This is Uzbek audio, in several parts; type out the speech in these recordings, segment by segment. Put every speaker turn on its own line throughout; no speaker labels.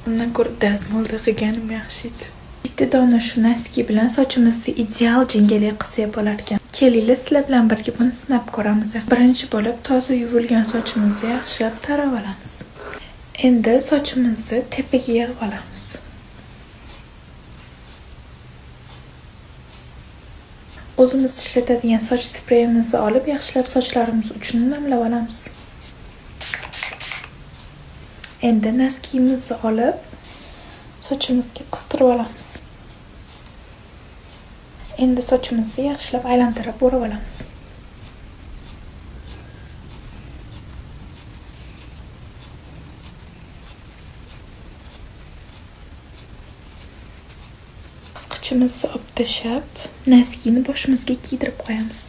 Undan ko'ra dazmolda qilganim yaxshi edi. Bitta dona shu носки bilan sochimizni ideal jingalak qilsak bo'lar ekan. Kelinglar, sizlar bilan birga buni sinab ko'ramiz. Birinchi bo'lib toza yuvilgan sochimizni yaxshilab tarab olamiz. Endi sochimizni tepaga yig'ib olamiz. O'zimiz ishlatadigan soch spreyimizni olib, yaxshilab sochlarimiz uchini namlab olamiz. Endi носки mizni olib, sochimizga qistirib olamiz. Endi sochimizni yaxshilab aylantirib o'rab olamiz. Qisqichimizni olib tashlab, носки ni boshimizga kiydirib qo'yamiz.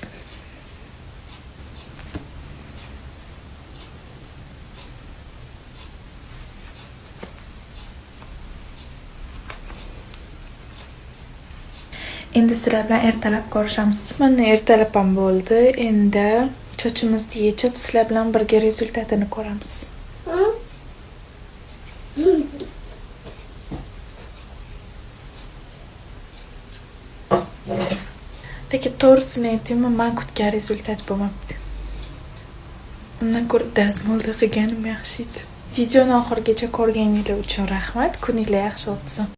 Endi sizlar bilan ertalab ko'rishamiz. Mana, ertalab ham bo'ldi. Endi sochimizni yechib, sizlar bilan birga результат ini ko'ramiz. Lekin to'g'risini aytaymi, man kutgan результат bo'lmabdi. Undan ko'ra dazmolda qilganim yaxshi edi. Videoni oxirigacha ko'rganinglar uchun rahmat. Kuninglar yaxshi o'tsin.